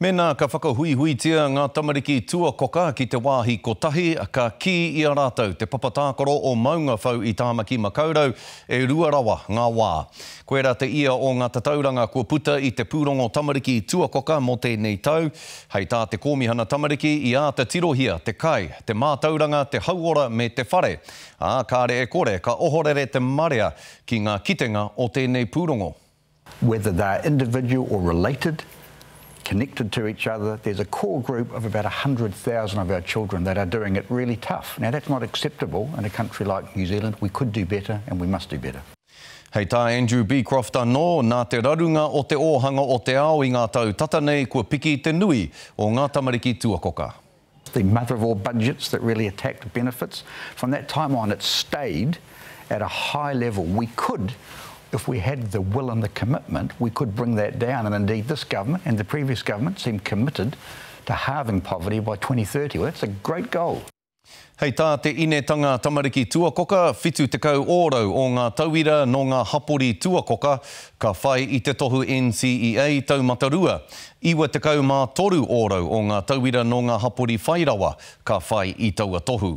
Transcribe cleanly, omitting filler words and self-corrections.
Mēnā ka whakahuihuitia ngā tamariki tuakoka ki te wāhi kotahi, ka kī i a rātou te papa tākaro o Maungawhau i Tāmaki Makaurau e rua rawa ngā wā. Koirā te ia o ngā tatauranga kua puta i te pūrongo tamariki tuakoka mō tēnei tau. Hei tā te Kōmihana Tamariki i āta tirohia te kai, te mātauranga, te hauora me te whare, ā, kāre e kore ka ohorere te marea ki ngā kitenga o tēnei pūrongo. Whether they're individual or related, connected to each other, there's a core group of about 100,000 of our children that are doing it really tough. Now that's not acceptable in a country like New Zealand. We could do better and we must do better. Hei tā Andrew Beecroft anō, nā te rarunga o te ōhanga o te ao i ngā tau tata nei kua piki te nui o ngā tamariki tuakoka. The mother of all budgets that really attacked benefits. From that time on it stayed at a high level. We could, if we had the will and the commitment, we could bring that down. And indeed this government and the previous government seemed committed to halving poverty by 2030. Well, that's a great goal. Hei tā te inetanga tamariki tuakoka, 70 ōrau o ngā tauira nō ngā hapori tuakoka ka whai i te tohu NCEA taumata rua. 93 ōrau o ngā tauira nō ngā hapori whairawa ka whai i taua tohu.